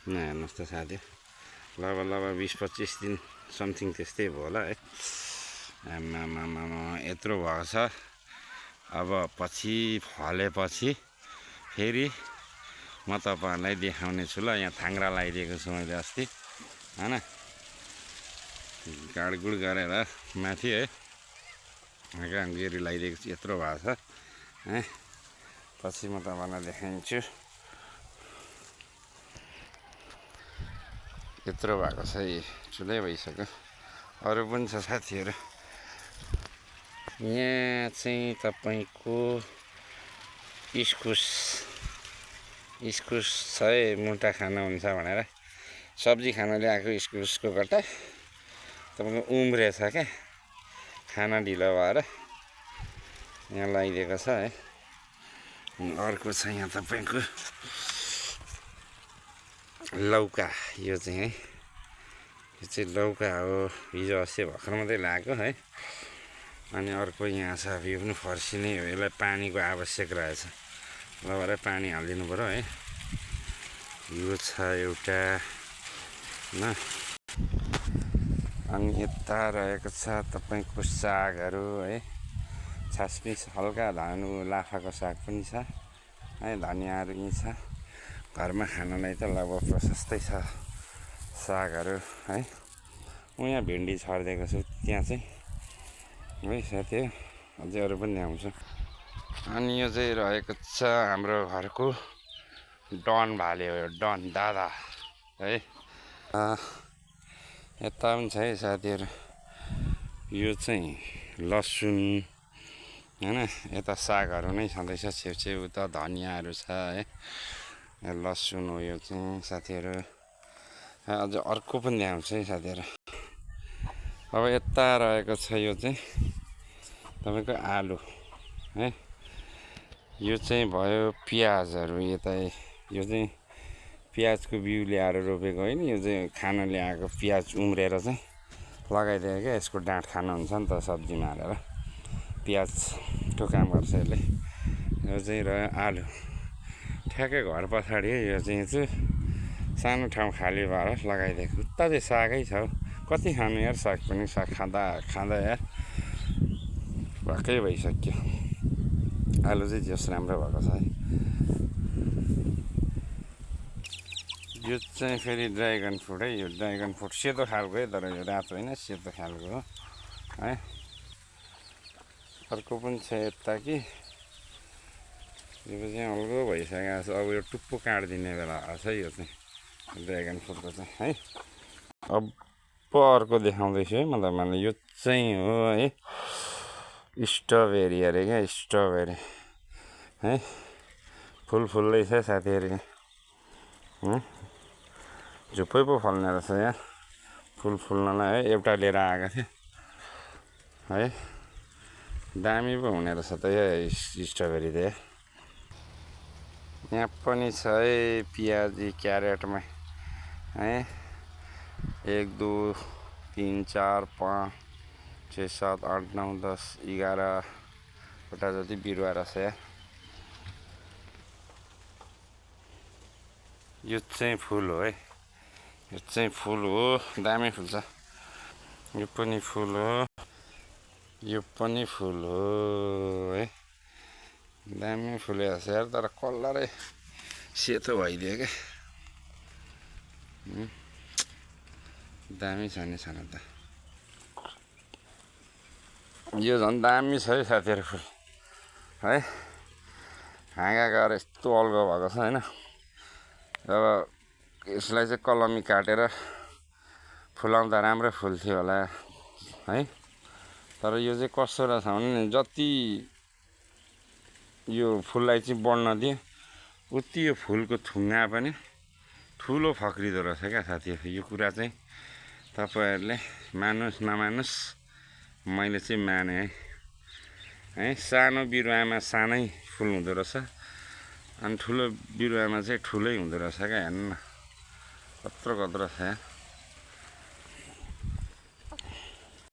हेर्नुहोस् त साथी, लबा 20-25 दिन समथिङ त्यस्तै भयो होला है। आमामामा यत्रो भएको छ। अब पछि फलेपछि फेरि म तपाईँहरूलाई देखाउने छु ल। यहाँ थाङ्ग्रा लगाइदिएको छु मैले अस्ति होइन, गाडगुड गरेर माथि है गेरी लगाइदिएको छु। यत्रो भएको छ है, पछि म तपाईँलाई देखाइदिन्छु। यत्रो भएको छ, ठुलै भइसक्यो। अरू पनि छ साथीहरू। यहाँ चाहिँ तपाईँको इस्कुस छ है, मुन्टा खानुहुन्छ भनेर सब्जी खान ल्याएको इस्कुसको गट्टा तपाईँको उम्रेछ क्या, खाना ढिलो भएर यहाँ लगाइदिएको छ है। अर्को छ यहाँ तपाईँको लौका। यो चाहिँ है, यो चाहिँ लौका हो, हिजो अस्ति भर्खर मात्रै लगाएको है। अनि अर्को यहाँ छ, यो पनि फर्सी नै हो। यसलाई पानीको आवश्यक रहेछ, ल भएर पानी हालिदिनु पऱ्यो है। यो छ एउटा होइन। अनि यता रहेको छ तपाईँको सागहरू है, छासपिस हल्का लाफाको साग पनि छ है, धनियाँहरू यहीँ छ। घरमा खानलाई त लगभग प्रशस्तै छ सागहरू है। म यहाँ भिन्डी छरिदिएको छु त्यहाँ चाहिँ है साथी, अझै अरू पनि ल्याउँछु। अनि यो चाहिँ रहेको छ हाम्रो घरको डन भाले हो, यो डन दादा है। यता पनि छ है साथीहरू, यो चाहिँ लसुन होइन। यता सागहरू नै छँदैछ, छेउछेउ त धनियाँहरू छ है, लसुन हो यो चाहिँ साथीहरू। अझ अर्को पनि ल्याउँछ है साथीहरू। अब यता रहेको छ यो चाहिँ तपाईँको आलु है। यो चाहिँ भयो प्याजहरू। यता यो चाहिँ प्याजको बिउ ल्याएर रोपेको होइन, यो चाहिँ खान ल्याएको प्याज उम्रेर चाहिँ लगाइदिएको क्या। यसको डाँठ खानुहुन्छ नि त सब्जीमा हालेर, प्याजको काम गर्छ यसले। यो चाहिँ रह्यो आलु, ठ्याक्कै घर पछाडि है। यो चाहिँ सानो ठाउँ खाली भएर लगाइदिएको। उता चाहिँ सागै छ हौ, कति खानु यार साग पनि। साग खाँदा यार भक्कै भइसक्यो। आलु चाहिँ जस राम्रो भएको छ है। यो चाहिँ फेरि ड्राइगन फ्रुट है। यो ड्राइगन फ्रुट सेतो खालको है, तर यो रातो होइन, सेतो खालको हो है। अर्को पनि छ यता कि, यो चाहिँ हल्को भइसकेको छ। अब यो टुप्पो काटिदिने बेला भएको छ यो चाहिँ ड्राइगन फ्रुटको चाहिँ है। अब अर्को देखाउँदैछु है मतलब यो चाहिँ हो है स्ट्रबेरी अरे क्या, स्ट्रबेरी है। फुल्दै छ साथीहरू, झुप्पै पो फल्ने रहेछ यहाँ फुल्नलाई है। एउटा लिएर आएको थिएँ है, दामी पो हुने रहेछ त यो स्ट्रबेरी त। यहाँ पनि छ है पियाजी क्यारेटमा है। 1 2 3 4 5 6 7 8 9 10 11वटा जति बिरुवा रहेछ यहाँ। यो चाहिँ फुल हो है, यो चाहिँ फुल हो, दामी फुल्छ। यो पनि फुल हो, यो पनि फुल हो है, दामी फुलेको छ यार। तर कलरै सेतो भइदियो क्या, दामी छ नि छन त। यो झन् दामी छ है साथीहरू फुल है। हाँगा गएर यस्तो अल्गो भएको छ होइन। अब यसलाई चाहिँ कलमी काटेर फुलाउँदा राम्रो फुल्थ्यो होला है। तर यो चाहिँ कस्तो रहेछ भने जति यो फुललाई चाहिँ बढ्न दिए उति यो फुलको थुङ्गा पनि ठुलो फक्रिँदो रहेछ क्या साथीहरू। यो कुरा चाहिँ तपाईँहरूले मानुस् नमानुस्, मैले चाहिँ माने है। सानो बिरुवामा सानै फुल हुँदो रहेछ, अनि ठुलो बिरुवामा चाहिँ ठुलै हुँदो रहेछ क्या। हेर्नु न कत्रो छ।